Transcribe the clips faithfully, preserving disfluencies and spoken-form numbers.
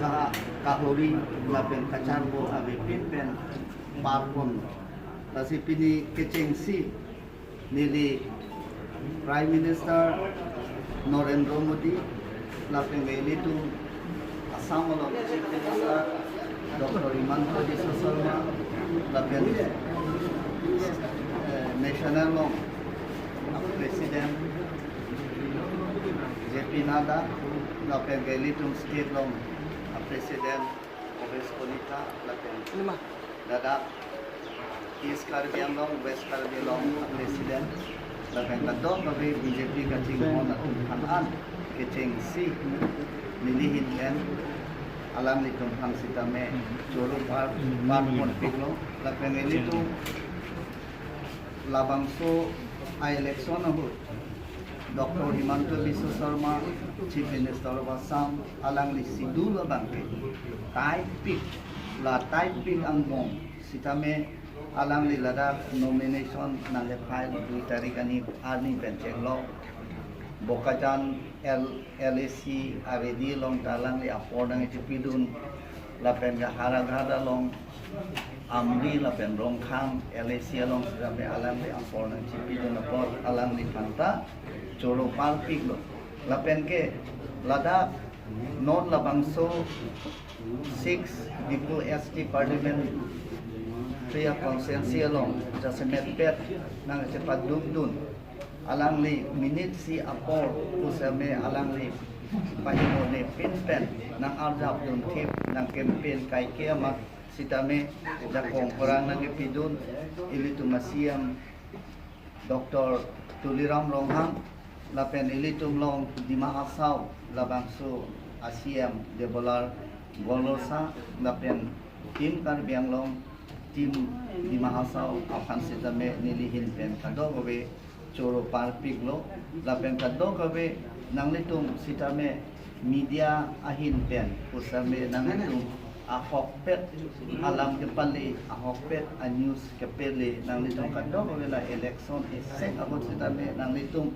Ka-, kahori lapen kacharbo avepin pen parpon. Lasi pini kechengsi neli Prime Minister Narendra Modi lapen ilitum Assam along Chief Minister Doctor Himanta Biswa Sarma lapen, eh, national along President J P Nadda lapen ilitum state along President Bhabesh Kalita lapen Lima. Ladak East Karbi Anglong, West Karbi Anglong President lapen kadokave B J P kachinghon atum aphan an kechengsi neli ahin pen alanglitum aphan sitame choro par, parponpiklo lapen ilitum labangso a-election ahut Doctor Himanta Biswa Sarma, Chief Minister of Assam, alangli schedule abangke tight pik, la tight pik angbong sitame alangli ladak nomination nang file dui tarik ani arni pen chenglo. Bokajan L, L A C aredi along ta alangli apor nangchipidun lapen ke Howraghat along Amri lapen Rongkhang L A C along sitame alangli apor nangchipidun apot alangli aphanta choro parpiklo. Lapen ke ladak non labangso six Diphu S T parliamentary constituency along jasemet pet nangchepadukdun alangli minute isi apor pusitame alangli pahimone pinpen nang-arjapdunthip nang campaign kaike amat sitame jakong parang nangkepidun ilitum a-C M Doctor Tuliram Ronghang lapen ilitum along Dima Hasao labangso a-C M Debolal Gorlosa lapen Team Karbi Anglong, Team Dima Hasao aphan sitame neli ahin pen kadokave choro parpiklo lapen kadokave nanglitum sitame media ahin pen pusitame nanglitum ahokpet alam kepale, ahokpet a-news kepale nanglitum kadokave la election isi ahut sitame nanglitum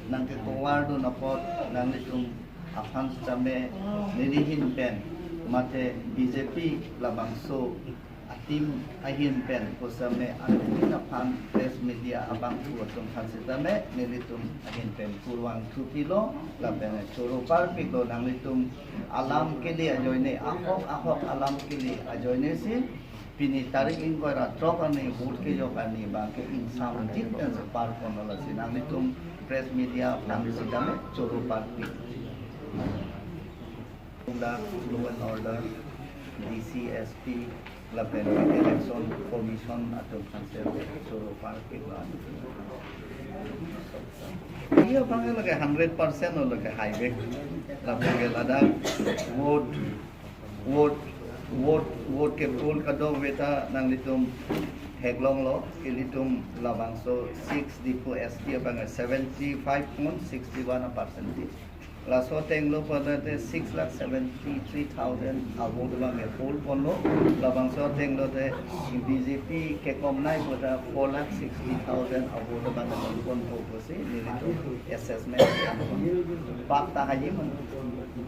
nangke-cover dun apot nanglitum aphan sitame neli ahin pen mate B J P labangso a-team ahin pen pusitame alanglitum aphan press media abangphu atum aphan sitame nelitum ahin pen kurvangthu pilo lapen choro parpiklo nanglitum alam kele ajoine, ahok ahok alam kele ajoine si pini tarik ingkoi ra throk arni vote kejok arni abangke ingsamjit pen si parponlo lasi nanglitum press media aphan sitame choro parpik. Law and order, D C, S P, lapen election commission atum aphan si choro parpiklo. Iya abang lake hundred percent lo lake highway. Lapen ke ladak vote, vote, vote, vote ke poll kadokave ta nanglitum theklonglo, ilitum labangso six Diphu S T abang seventy five point six one percent. Laso atenglo pada te six lakh seventy three thousand a-vote abang ke poll ponlo, labangso atenglo te B J P kekomnai pada four lakh sixty thousand a-vote abang ke poll ponpo pusi nelitum assessment. Bak tahai man.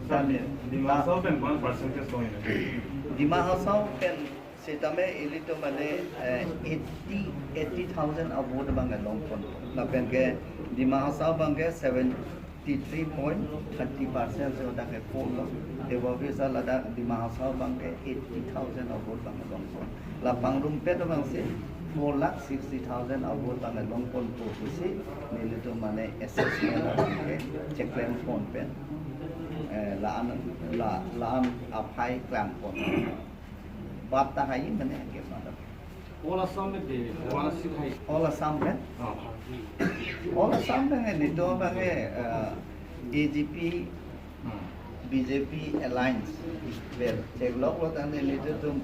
Sir, Dima Hasao pen ko-an percentage lo ini? Dima Hasao pen sitame ilitum mane, eh, eighty, eighty thousand a-vote abang ke longpon. Lapen ke Dima Hasao abang ke seventy three point thirty percent si hadak ke poll lo. Tebonta ladak Dima Hasao abang ke eighty thousand a-vote abang ke longpon. La pangrumpet abang si four lakh sixty thousand a-vote abang ke longponpo pusi nelitum mane assessment abang ke cheklem pon pen, eh, la-an, la, la-an aphai klangpon. Bak tahai mane ke mana. All Assam pen de, one six hai. All Assam pen? Oh. All Assam pen nelitum abang ke, eh, A G P, Hmm. B J P alliance pen chekloklo tangte nelitum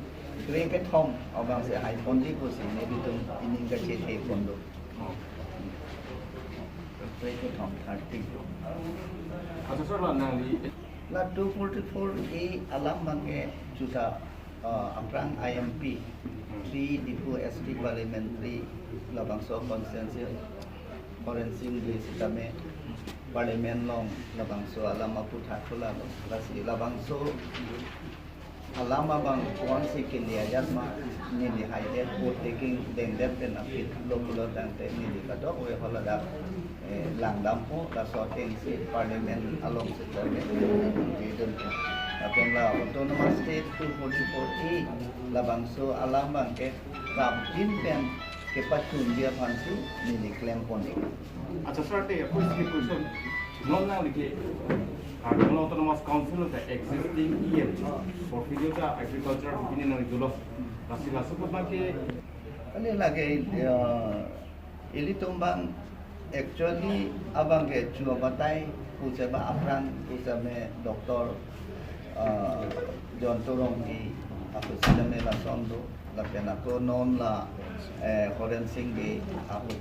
krekethom abang si haiponji pusi nelitum ining kachethe pon do. Oh. Krekethom, thirty. Accha sir, la nangli la two forty-four A alam abang ke juta, uh, aphrang I M P, three Diphu S T parliamentary labangso constituency, Horen Sing Bey sitame Parliament along labangso alam aputhak kula lo, lasi labangso alam abang ko-ansi kele ajat ma, neli haidet vote taking dengdet pen aphi lo pulo tangte neli kadokave haladak, eh, langdampo, laso atengsi Parliament alongsi Parliament dun. Lapen la Autonomous State two forty-four A labangso alam abangke prapjin pen kepachunji aphansi neli klempon ik. Acha sir, te first question. Non nangli ke Karbi Anglong Autonomous Council ta existing E M portfolio ta agriculture bihini nangli dolo. Lasi laso apot abangke kali lage, eh, ilitum abang actually abangke chu abatai pusitame aphrang pusitame Doctor, eh, John Torong Bey apusitame lason do, lapen ako non la, eh, Horensing Bey apu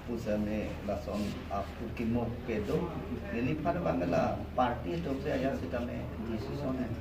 pusitame lason apu kimo kedo. Neliphan abang la party atumsi ajat sitame decision hai.